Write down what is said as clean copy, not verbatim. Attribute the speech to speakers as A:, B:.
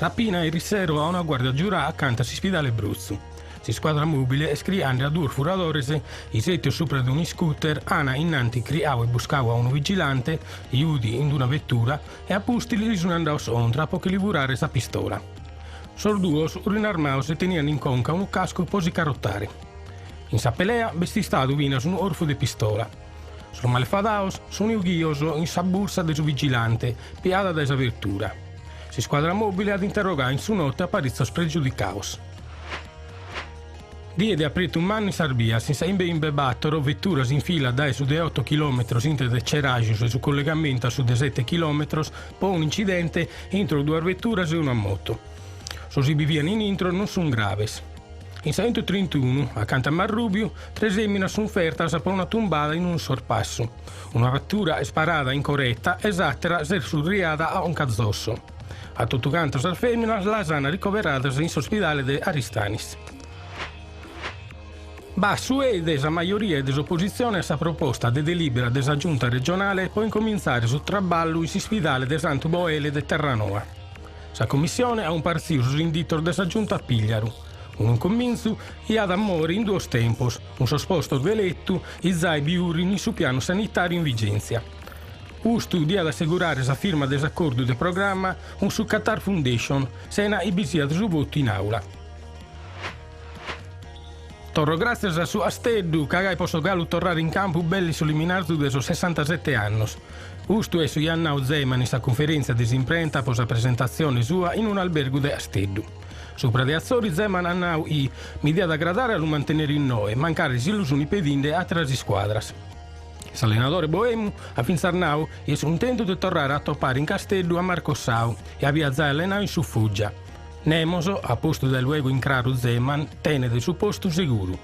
A: Rapina eris sero a una guardia giurà acanta a s'ispidale Brotzu. S'iscuadra mobile est criande a duos furadores, isetios supra de un'iscooter, ana innanti criau e buscau a unu vigilante, chi fudi in una vetura, e a pustis li sun andaos contra po che li furare sa pistola. Sos duos furin armaos e tenian in conca unu cascu po si carotare. In sa pelea b'est istadu finas unu corfu de pistola. Sos malefadaos sun ughios in sa bursa de su vigilante, piada dae sa vetura. S'iscuadra mobile at interrogau in su note a paritzos pregiudicaos. Die de apretu mannu in sas bias, in sa chimbe chimbe bator veturas in fila dae su de oto chilòmetros intre de Ceraxius e su collegamentu a su de sete chilòmetros po un'incidente intro duas veturas e una moto. Sos chi bi fian in intro non sunt graves. In sa 131, acanta a Marrùbiu, tres èminas sunt fertas pro una tumbada in unu sorpassu. Una vetura est parada in coreta e s'àtera s'est furriada a conca zosso. A totu cantas sas fèminas las an ricoveradas in s'ospidale de Aristanis. B'at su ei de sa majoria de s'opositzione a sa proposta de delìbera de sa Giunta regionale pro incomintzare su traballu in s'ispidale de Santu Boele de Terranoa. Sa Commissione at cumpartziu sos inditos de sa Giunta Pigliaru. Unu incomintzu chi at a mòere in duos tempos, cun sos postos de letu chi zai bi furin in su pianu sanitàriu in vigèntzia. Custu diat assegurare sa firma de s'acordu de programma cun su Qatar Foundation, sena chi bi siat su votu in àula. Torro gràtzias a su Casteddu ca gai posso galu torrare in campu belle in su liminarzu de sos sessantasete annos. Custu est su chi at nau Zeman in sa cunferèntzia de s'imprenta po sa presentatzione sua in un'albergu de Casteddu. Supra de Atzori Zeman at nau chi mi diat agradare a lu mantennere innoe, mancari si lu sunt pedinde àteras iscuadras. S'allenadore boemu at fintzas nau chi est cuntentu de torrare a atopare in Casteddu a Marco Sau, chi aviat zai allenau in su Foggia. Nemos, at postu dae luego in craru Zeman, tenet su postu seguru.